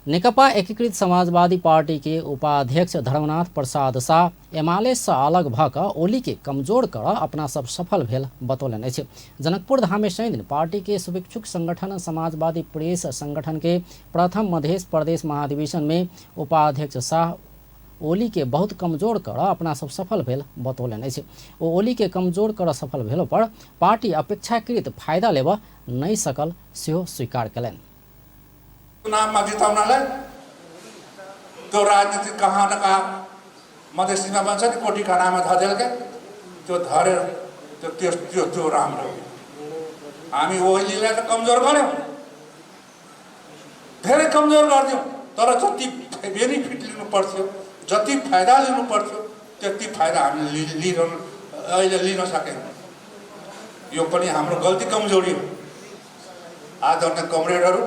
नेकपा एकीकृत समाजवादी पार्टी के उपाध्यक्ष धर्मनाथ प्रसाद शाह एमाले से अलग भ क ओली के कमजोर कर अपना सब सफल भेल बतौलनि अछि। जनकपुर धाम में शनि दिन पार्टी के शुभेच्छुक संगठन समाजवादी प्रेस संगठन के प्रथम मधेश प्रदेश महाधिवेशन में उपाध्यक्ष शाह ओली के बहुत कमजोर कर अपना सब सफल भेल बतौलनि अछि। ओ ओली के कमजोर कर सफल भेलो पर पार्टी अपेक्षाकृत फायदा लेबऽ नहि सकल सेहो स्वीकार कयलनि। चुनावमा जिताउनलाई त्यो राजनीति कहाँ न कहाँ मधेसीमा भन्छ नि, कोठी खानामा धदेलके त्यो धरेर त्यो त्यो त्यो त्यो राम्रो। हामी ओलीलाई त कमजोर गऱ्यौँ, धेरै कमजोर गरिदियौँ, तर जति बेनिफिट लिनु पर्थ्यो, जति फाइदा लिनु पर्थ्यो, त्यति फाइदा हामीले लिन अहिले लिन सकेनौँ। यो पनि हाम्रो गल्ती कमजोरी हो। आदरणीय कमरेडहरू,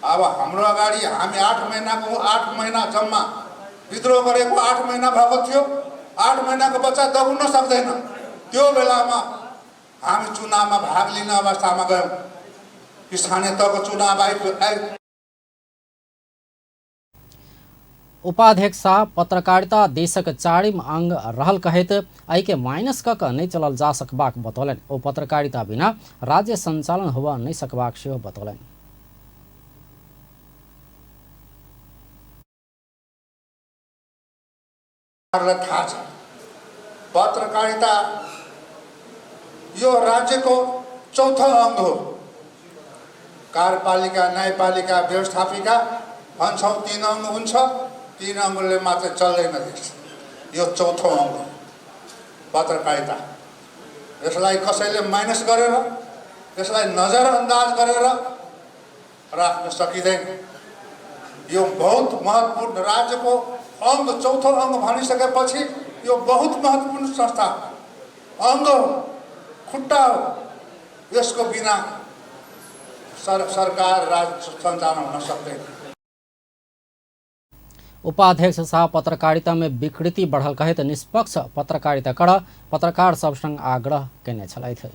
अब हाम्रो अगाडि हामी 8 महिनाको, 8 महिना जम्मा विद्रोह गरेको 8 महिना भएको थियो। 8 महिनाको बच्चा दगुर्न सक्दैन। त्यो बेलामा हामी चुनावमा भाग लिने अवस्थामा गयौँ। स्थानीय तहको चुनाव आइ उपाध्यक्ष शाह पत्रकारिता देशक चारिम अंग रहल कहैत एहिके माइनस क क नहि चलल जा सकबाक बतौलनि। ओ पत्रकारिता बिना राज्य संचालन होबऽ नहि सकबाक सेहो बतौलनि। थाहा छ, पत्रकारिता यो राज्यको चौथो अङ्ग हो। कार्यपालिका, न्यायपालिका, व्यवस्थापिका भन्छौँ, 3 अङ्ग हुन्छ। 3 अङ्गले मात्र चल्दैन देश। यो चौथो अङ्ग हो पत्रकारिता। यसलाई कसैले माइनस गरेर, यसलाई नजरअन्दाज गरेर राख्न सकिँदैन। यो बहुत महत्त्वपूर्ण राज्यको अङ्ग, चौथो अङ्ग भनिसकेपछि यो बहुत महत्त्वपूर्ण संस्था अङ्ग हो, खुट्टा हो। यसको बिना सरकार राज्य सञ्चालन हुन सक्दैन। उपाध्यक्ष शाह पत्रकारिता में विकृति बढ़ल कहैत निष्पक्ष पत्रकारिता कर पत्रकार सब संग आग्रह केने छलथि।